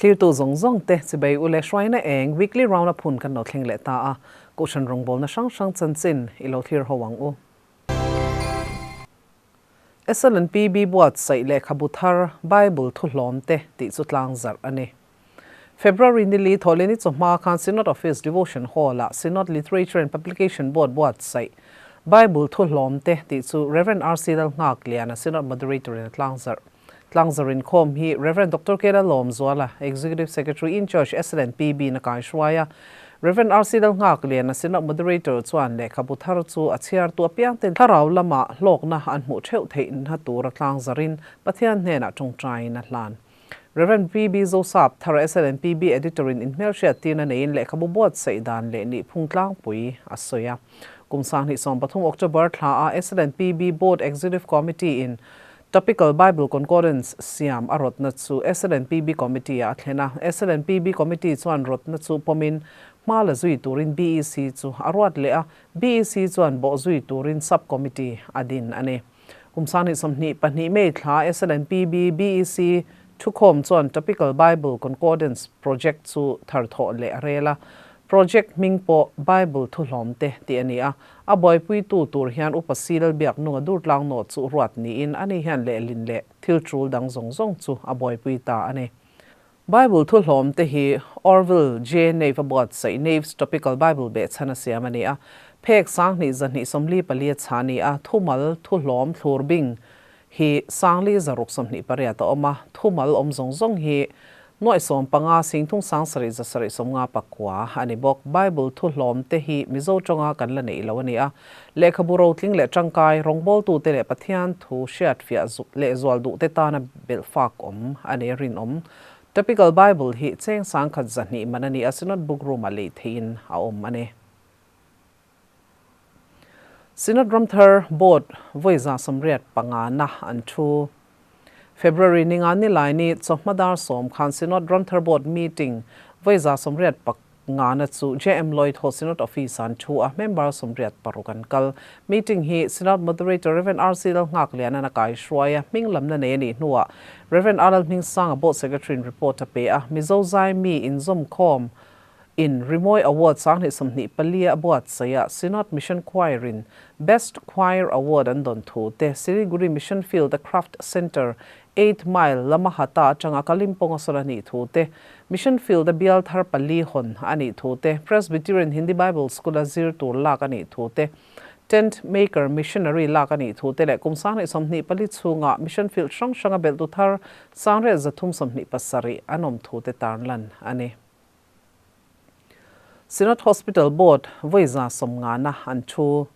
Thirtu zawng zawng te chibei ule hruaina eng weekly round up hun kan lo thleng leh ta a, Kohhran rawngbawlna hrang hrang chanchin i lo thlir ho ang u. SLNPB buatsaih lehkhabu thar Bible thuhlawm te tih chu tlang zarh a ni. February ni li thawhleni chawhma khan Synod Office Devotion Hall-ah Synod Literature and Publication Board buatsaih Bible thuhlawm te tih chu Rev. RC Lalnghakliana Synod Moderator-in a tlang zarh. Tlang zarh inkhawm hi Rev. Doctor Kela Lawmzuala, Executive Secretary in Charge SLNPB in a kaihruai a. Rev. RC Lalnghakliana Synod Moderator chuan lehkhabu thar chu a chhiartu apiang ten thlarau lama hlawkna an hmuh theuh theihna tura tlang zarhin Pathian hnenah tawngtaiin a hlan. Rev. PB Zosap thar SLNPB Editor in inhmelhriat tirna neiin lehkhabu buatsaih dan leh nihphung tlangpui a sawi a. Kum 2013 October thla a SLNPB Board Executive Committee in Topical Bible Concordance siam a rawtna chu SLNPB Committee ah a thlen a. SLNPB Committee chuan rawtna chu pawmin hma la zui turin BEC chu a ruat leh a, BEC chuan bawh zui turin Sub Committee a din a ni. Kum 2022 May thla SLNPB BEC thukhawm chuan Topical Bible Concordance Project chu thar thawh leh a rel a. Project hming pawh Bible thuhlawm te tih a ni a. A buaipuitu tur hian Upa Sil Biaknunga Durtlang nawh chu ruat niin ani hian lehlin leh thil tul dang zawng zawng chu a buaipui ta a ni. Bible thuhlawm te hi Orville J. Nave a buatsaih Nave's Topical Bible behchhan a siam a ni a. Phek 2244 a chha a ni a, thumal thuhlawm thlur bing hi 4628 a awm a, thumal awm zawng zawng hi 50 7,779 a ni bawk. Bible thuhlawm te hi Mizo tawnga kan la neih lo a ni a, lehkhabu rotling leh tangkai, rawngbawltute leh Pathian thu hriatfiah leh zual duhte tana belhfak awm a ni a rinawm. Topical Bible hi cheng 1100 man a ni a, Synod Book Room-ah lei theihin a awm a ni. Synod Ramthar Board vawi 85 na an thu. February ninga ni lai ni chawhma dar 10 khan Synod Ramthar Board meeting vawi 85 na chu JM Lloyd Hall Synod Office an thu a, member 86 an kal. Meeting hi Synod Moderator Rev. RC Lalnghakliana a kaihruai a, hming lamna nei a nih hnuah Rev. R Lalhmingsanga Board Secretary in report a pe a, Mizo zai mi inzawmkhawm in Rimawi Award 2024 a buatsaih a, Synod Mission Choir in Best Choir Award an dawn thu te, Siliguri Mission Field a Craft Centre 8 Mile Lamahata atanga Kalimpong a sawn a nih thu te, Mission Field a bial thar pali hawn a nih thu te, Presbyterian Hindi Bible School a zir tur lak a nih thu te, Tent Maker Missionary lak a nih thu te leh kum 2024 chhunga Mission Field hrang hranga belhtu thar 327 an awm thu te tarlan a ni. Synod Hospital Board vawi 90 na an thu.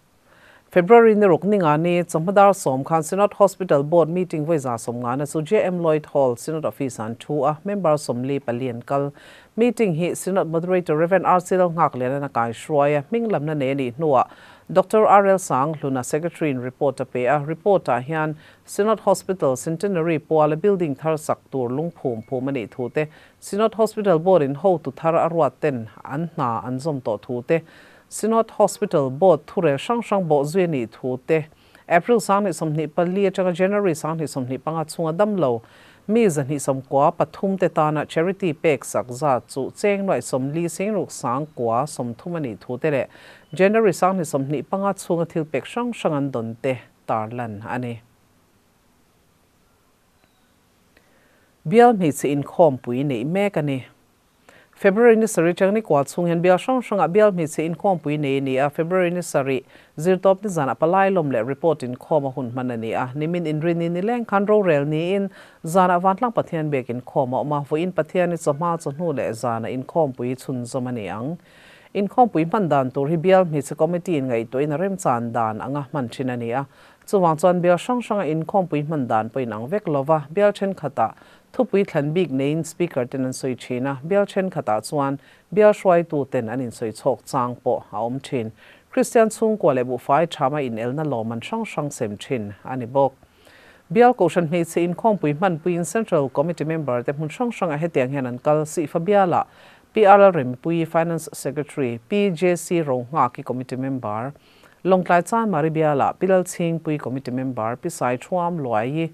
February ni ruk ninga ni chawhma dar 10 khan Synod Hospital Board meeting vawi 90 na chu JM Lloyd Hall Synod Office an thu a, member 44 an kal. Meeting hi Synod Moderator Rev. RC Lalnghakliana a kaihruai a, hming lamna nei a nih hnuah Doctor RL Sanghluna Secretary in report a pe a, report ah hian Synod Hospital Centenary puala building thar sak tur lungphum phum a nih thu te, Synod Hospital Board in hotu thar a ruat ten an hna an zawm tawh thu te, Synod Hospital Board thurel hrang hrang bawh zui a nih thu te, April 2024 atanga January 2025 chhunga damlo mi 293 te tana charity pek sak zat chu cheng nuai 40 sengruk sangkua 30 a nih thu te leh January 2025 chhunga thil pek hrang hrang an dawn te tarlan a ni. Bial hmeichhe inkhawmpui neih mek a ni. February ni sarih tang ni kual chhung hian bial hrang hrangah bial hmeichhe inkhawmpui nei a ni a, February ni sarih zirtawp ni zanah palai lawm leh report inkhawm a hun hman a ni a. Nimin inrini ni leng khan rorel niin zanah Vantlang Pathian biak inkhawm a awm a, vawiin Pathian hi chawhma chawhnu leh zanah inkhawmpui chhunzawm a ni ang. Inkhawmpui hman dan tur hi bial hmeichhe committee in ngaihtuahin a remchan dan anga hman thin a ni a. Chuvang chuan bial hrang hranga inkhawmpui hman dan pawhin ang vek lova, bial thenkhatah thupui thlan bik neiin speaker ten an sawi thin a, bial thenkhatah chuan bial hruaitu ten an insawi chhawk chang pawh a awm thin. Kristian chhungkua leh buhfai thama inelna lawmman hrang hrang sem thin a ni bawk. Bial Kohhran hmeichhe inkhawmpui hmanpuiin Central Committee member te hmun hrang hrangah hetiang hian an kal, Sihfa bialah PRL Rempuii Finance Secretary, PJC Rohnghaki Committee member, Lawngtlai Chanmari bialah Pilal Chhingpui Committee member Pi Sai Thuam Luai.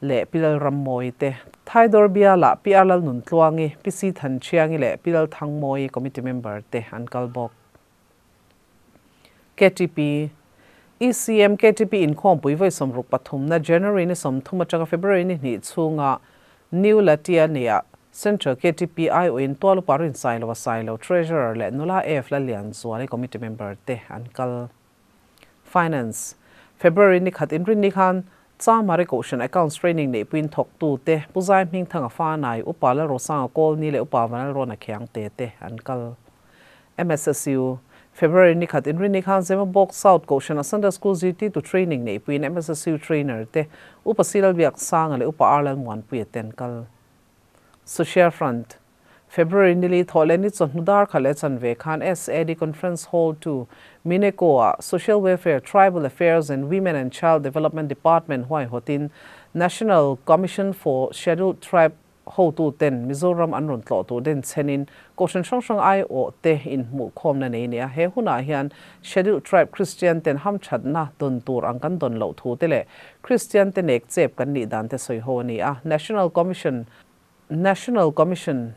leh Pi Lalrammawii te, Thaidawr bialah Pi R Lalnuntluangi, Pi C Thanchiangi leh Pi Lalthangmawii committee member te an kal bawk. Ktp, ECM ktp inkhawmpui vawi sawmruk pathumna January ni 30 atanga February ni hnih chhunga New Latiania Central ktp aiawhin Tualupa Rinsailo a Sailo Treasurer leh Nula F Lallianzuali committee member te an kal. Finance, February ni khat inrinni khan Chamari Kohhran Accounts Training neihpuiin thawktute Pu Zai Hmingthanga Fanai, Upa Lalrosanga Kawlni leh Upa Vanlalrawna Khiangte te an kal. MSSU, February ni khat inrinni khan Zemabawk South Kohhranah Sunday School zirtirtu training neihpuiin MSSU trainer te Upa C Lalbiaksanga leh Upa R Lalmuanpuia te an kal. Social Front, February nili thawh leh ni chawhnu dar khat leh chanve khan SAD Conference Hall 2, Mineko-ah Social Welfare, Tribal Affairs and Women and Child Development Department huaihawtin National Commission for Scheduled Tribe hotuten Mizoram an rawn tlawh tur den chhenin Kohhran hrang hrang aiawh te inhmuhkhawmna nei a ni a. He hunah hian Scheduled Tribe Kristian ten hamthatna dawn tur ang kan dawn loh thu te leh Kristian te nek chep kan nih dan te sawi ho a ni a. National Commission National Commission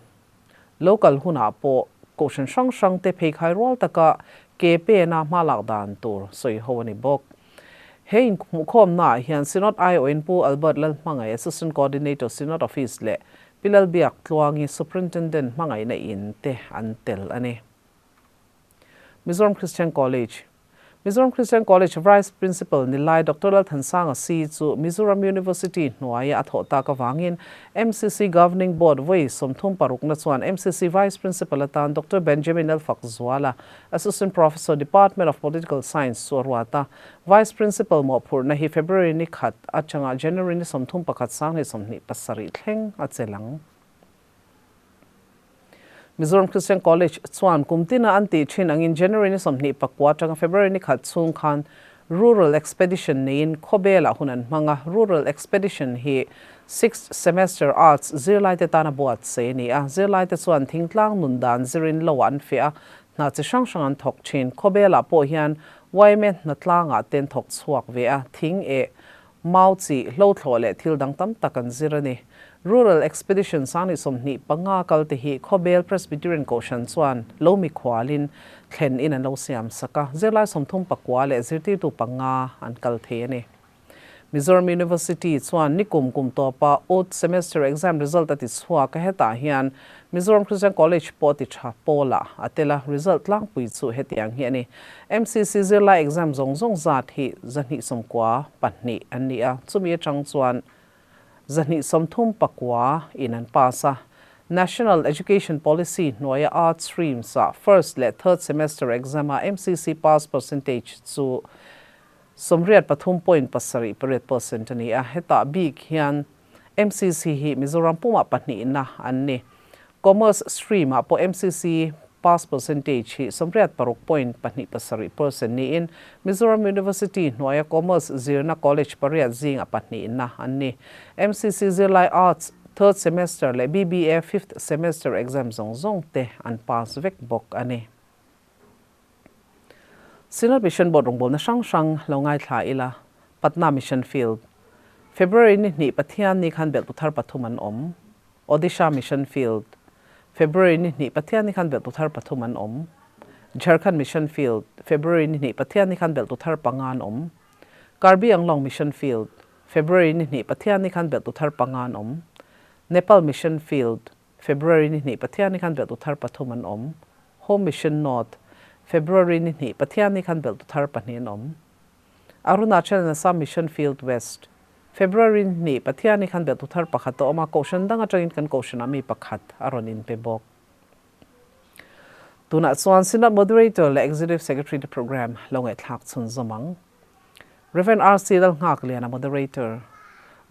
Local hunah pawh Kohhran hrang hrang te pheikhai rual taka ke pena hma lak dan tur sawi ho a ni bawk. He inhmuhkhawmnaah hian Synod aiawhin Pu Albert Lalhmangaih, Assistant Coordinator, Synod Office leh Pi Lalbiak Tluangi, Superintendent hmangaihna in te an tel a ni. Mizoram Christian College Mizoram Christian College Vice Principal ni lai Doctor Lalthansanga C chu Mizoram University hnuaia a thawh tak avangin MCC Governing Board vawi 36na chuan MCC Vice Principal atan Doctor Benjamin Lalfakzuala, Assistant Professor, Department of Political Science chu a ruat a. Vice Principal mawhphurhna hi February ni khat atanga January ni 31 2027 thleng a che lang. Mizoram Christian College chuan kum tina an tih thin angin January ni 29 atanga February ni khat chhung khan Rural Expedition neiin khawbelah hun an hmang a. Rural Expedition hi Sixth Semester Arts zirlaite tana buatsaih a ni a. Zirlaite chuan thingtlang nun dan zirin lo ah an fiah a, hna chi hrang hrang an thawk thin. Khawbelah pawh hian yma hna tlangah te an thawk chhuak ve a, thing eh Mau chi, hlothlawh leh thil dang tam tak an zir a ni. Rural Expedition 2025 kal te hi Khawbel Presbyterian Kohhran chuan lo mikhualin thlen in an lo siam sak a, zirlai 39 leh zirtirtu panga an kal thei a ni. Mizoram University chuan nikum kum tawpa odd semester exam result a ti chhuak a, hetah hian Mizoram Christian College pawh ti tha pawlah a tel a, result tlangpui chu hetiang hi a ni. MCC zirlai exam zawng zawng zat hi 294 an ni a, chumi atang chuan 239 in an pass a. National Education Policy hnuaia Arts streams ah first leh third semester exam ah MCC pass percentage chu 83.78% a ni a, hetah bik hian MCC hi Mizoram pumah pahnihna an ni. Commerce stream ah pawh MCC pass percentage hi 86.27% niin Mizoram University hnuaia Commerce zirna college pariat zingah pahnihna an ni. MCC zirlai Arts third semester leh BBA fifth semester exam zawng zawng te an pass vek bawk a ni. Synod Mission Board rawngbawlna hrang hrang lo ngaithla ila, Patna Mission Field, February ni hnih Pathian ni khan belhtu thar pathum an awm. Odisha Mission Field, February ni hnih Pathian ni khan belhtu thar pathum an awm. Jharkhand Mission Field, February ni hnih Pathian ni khan belhtu thar panga an awm. Karbi Anglong Mission Field, February ni hnih Pathian ni khan belhtu thar panga an awm. Nepal Mission Field, February ni hnih Pathian ni khan belhtu thar pathum an awm. Home Mission North, February ni hnih Pathian ni khan belhtu thar pahnih an awm. Arunachal and Assam Mission Field West, February ni hnih Pathian ni khan belhtu thar pakhat a awm a, Kohhran dang atangin kan Kohhranah mi pakhat a rawn inpe bawk. Tunah chuan Synod Moderator leh Executive Secretary te program lo ngaihthlak chhunzawm ang. Rev. RC Lalnghakliana Moderator.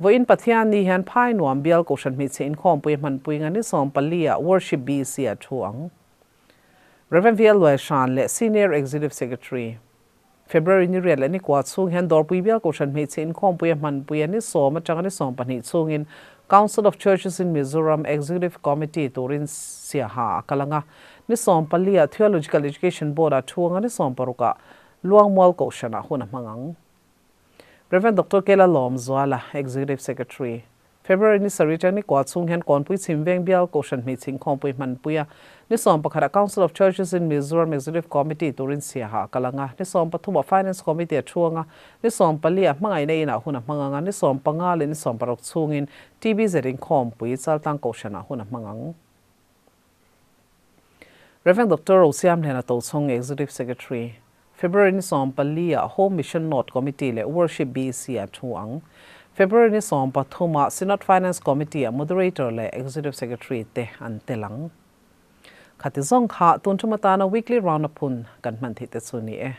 Vawiin Pathian ni hian Phai nuam bial Kohhran hmeichhe inkhawmpui a hmanpui nga ni 14 ah Worship BC a thu ang. Rev. VL Luaihran leh Senior Executive Secretary. February ni riat leh ni kua chhung hian Dawrpui bial Kohhran hmeichhe inkhawmpui a hmanpui a ni sawm atanga ni 12 chhungin Council of Churches in Mizoram Executive Committee turin siaha a kal ang a, ni 14 ah Theological Education Board ah thu anga ni 16 ah Luangmual Kohhranah hun a hmang ang. Rev. Doctor Kela Lawmzuala, Executive Secretary. February ni sarih atang ni kua chhung hian Kawnpui Chhim Veng Bial Kohhran Hmeichhe Inkhawmpui hmanpui a, ni 11 ah Council of Churches in Mizoram Executive Committee turin siaha a kal ang a, ni 13 ah Finance Committee a thu ang a, ni 14 ah hmangaihna inah hun a hmang ang a, ni 15 leh ni 16 chhungin TBZ Inkhawmpui Chaltlang Kohhranah hun a hmang ang. Rev. Doctor Rosiamliana Tochhawng Executive Secretary, February ni 14 ah Home Mission North Committee leh Worship BC a thu ang. February ni 13 ah Synod Finance Committee ah Moderator leh Executive Secretary te an tel ang. Khati zawng kha tun thum atana Weekly Roundup hun kan hman theih te chu ni e.